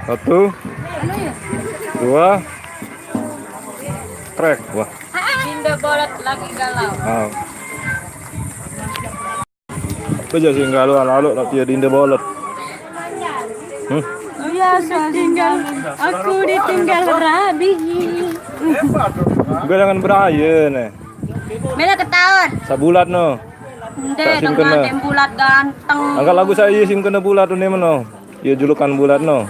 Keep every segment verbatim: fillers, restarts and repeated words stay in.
Satu, dua, trek. Wah. Dinda Bolot lagi galau. Ah. Apa jadi sing galau, lalu tapi ya Dinda Bolot. Hmm? Iya, saya tinggal, aku ditinggal rabi. Gue jangan beraye nih. Bela ketahuan. Sabulat no. Ndek, tak sim kena. Bulat ganteng. Angkat lagu saya sim kena bulat tuh nih meno. Iya, julukan bulat no.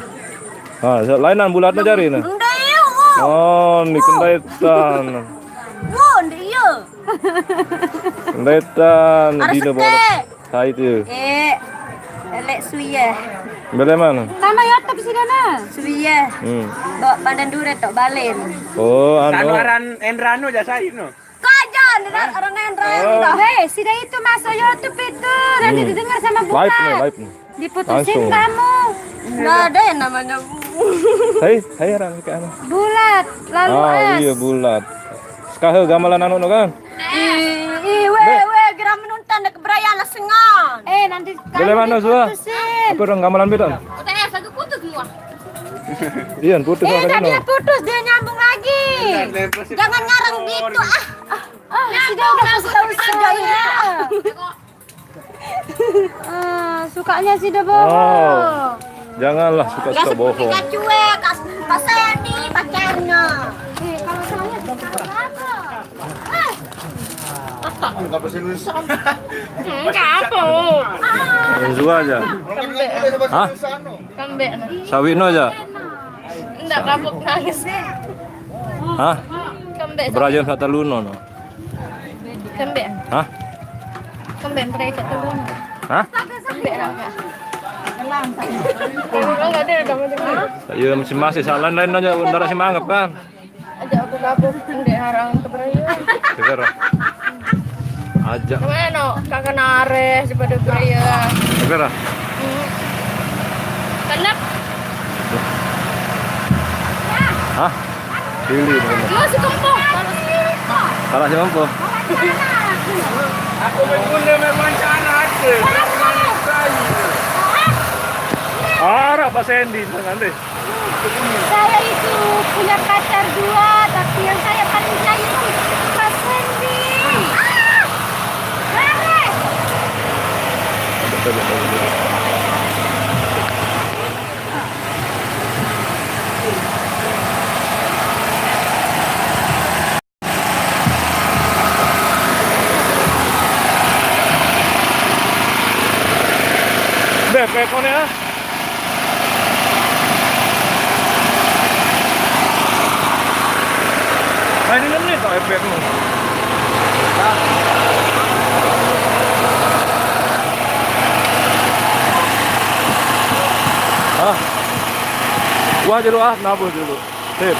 Ah, lainan bulat no jari no. Ndek, iya, wow. Oh, ini kendaitan. Wow, ndek, iya. Kendaitan, Dino Bolot. Saya itu. Eh, elek suye. Bela mana? Sama ya, tapi sih dana. Suye. Hmm. Bawa pandan dure tok balen. Oh, anu. Anu aran Endrano jasa no. Kajan, orang Nendra. Oh. Hei, sida itu masuk YouTube itu, nanti didengar sama Bulat. Live nih, live nih. Diputusin kamu. Nggak ada yang namanya Bu. Hai, hai orang ke anu. Bulat, lalu ah, iya, Bulat. Sekahe gamelan anu no kan? Ih, ih, we, we, geram menuntan dek beraya lah sengon. Eh, nanti kamu diputusin. Apa orang gamelan beda? Udah ya, aku putus semua. Iya, putus. Eh, tadi dia putus, dia nyambung lagi. Jangan ngarang gitu, ah. Ah, sudah, udah, sudah, sudah, ya. Ah, sukanya sih udah bohong. Oh, janganlah suka-suka bohong. Cuek, Kak Sandy, pacarnya. Eh, kalau saya apa? Enggak apa. Yang dua aja. Hah? Kembek. Sawino aja. Enggak, kapok nangis. Hah? Kembek. Beraja satu luno no. Kembek. Hah? Kembek mereka tuh. Hah? Kembek lah. Enggak ada, enggak ada. Iya, masih, masih salah lain aja, ndak si manggap kan. Aja aku gabung, ndek harang keberayaan. Segera. Aja. Kemana no? Kakak nare, sepada beraya. Segera. Hmm. Kenap. Hah? Pilih. Lu si kempok. Salah si kempok. Aku berguna memang cara aja. Arah Pak Sandy nanti. Saya itu punya pacar dua, tapi yang saya paling sayang itu Mas Wendy. Ah! Lares! Bebek kono ya. Nah, ini menit kok efekmu. Ah. Wah, dulu ah, nabur dulu. Sip.